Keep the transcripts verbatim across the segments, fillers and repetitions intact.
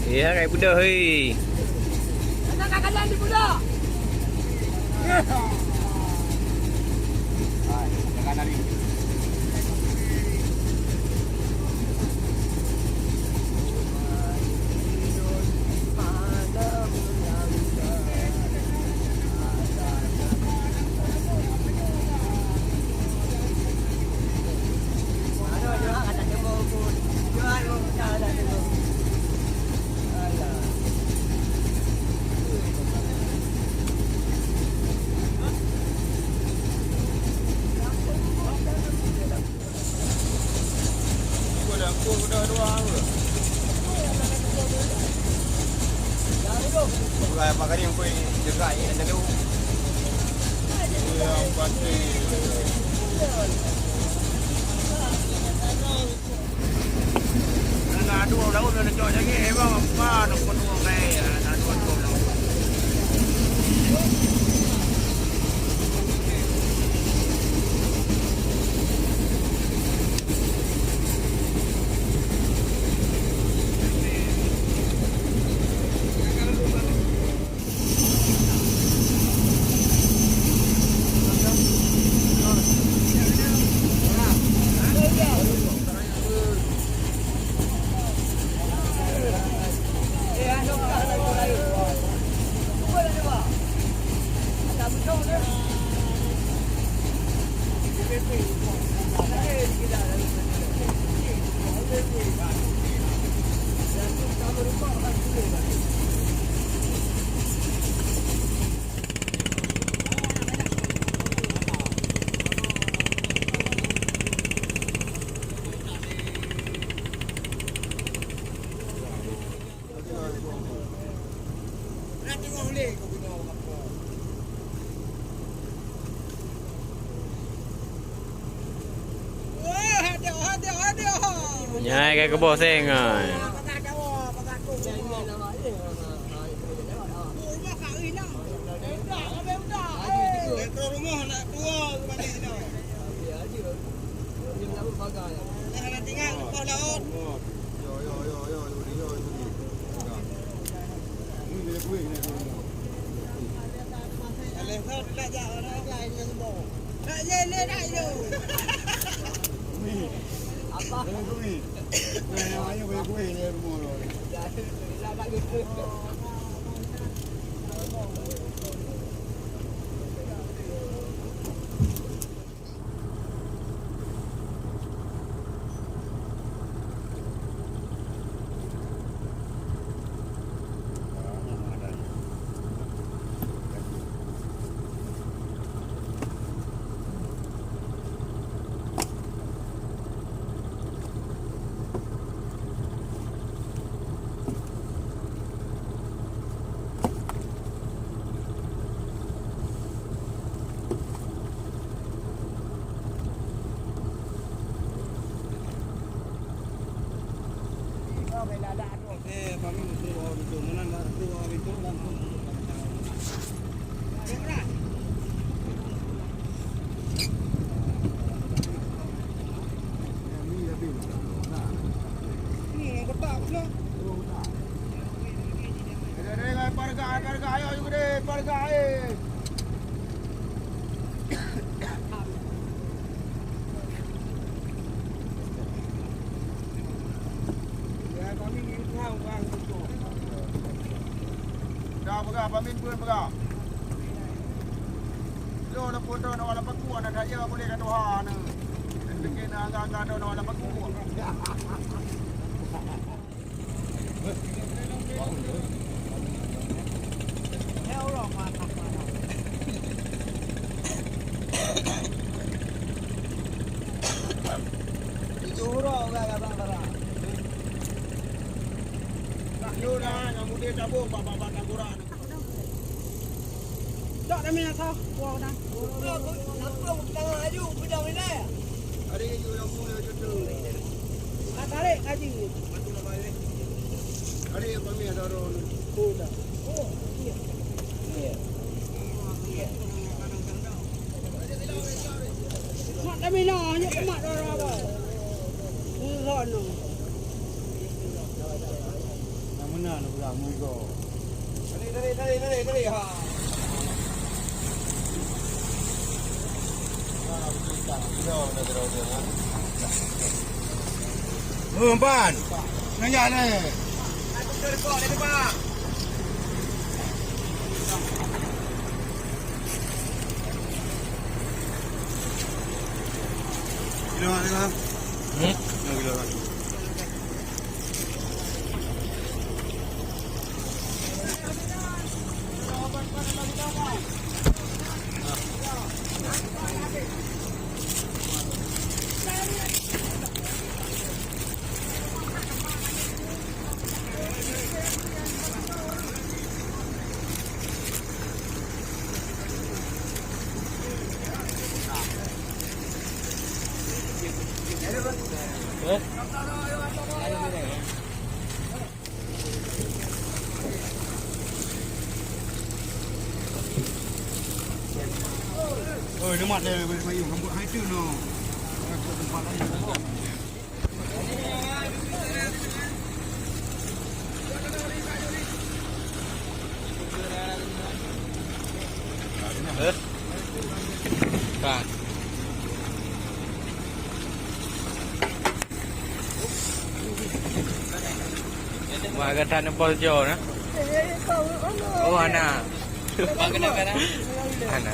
Ya, kayak budak, hei. Nyan ka keuboh seng ai. Dah peugah, pamin pun peugah. Lo na pun droe na wala paku, na that ya boleh ka tuha na. Bikin angga-angga droe na wala paku. Nak yo dah, nyang muda tabung bak, bak, bak tangguran. Cok dah minyak sah, kuah dah. Ada yang jual lampu dah cucu. Tak tarik kaji. Ada yang kami ada orang. Oh, dah. Oh, iya. Iya. Iya. Tarik, tarik, tarik, tarik, tarik. Ha. Oh, empat. Nanya ni. Kilo, kilo. Hmm? Kilo, kilo. Oi, lemak deh, Mayung. Rambut hai tu, no. Tempat lain. Eh? Kan. Wah, gata ni bos jo na. Oh, ana. Ana.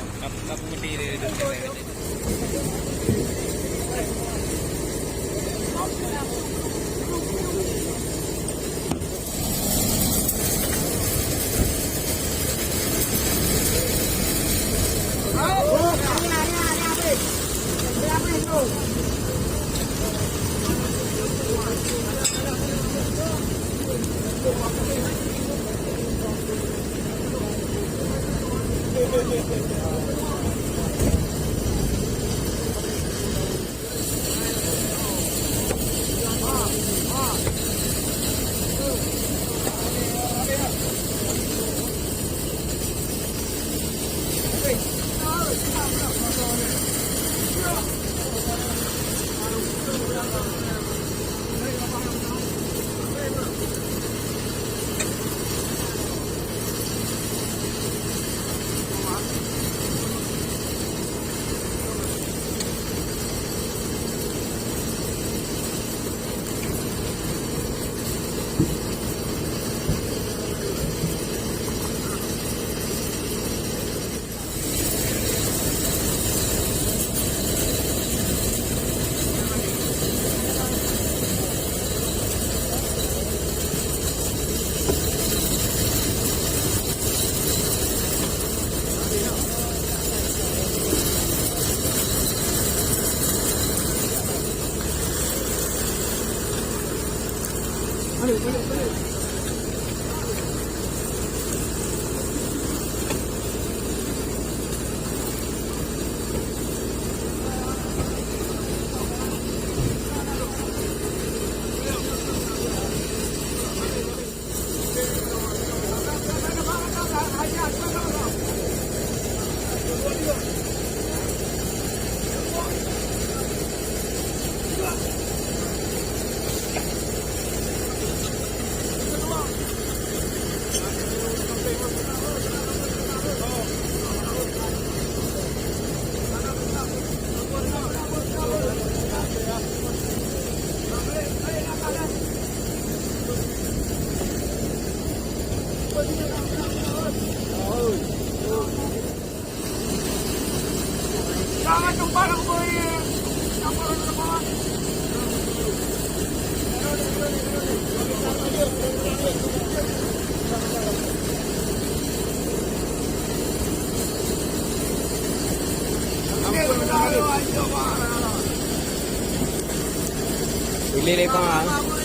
Pilih lekong ah.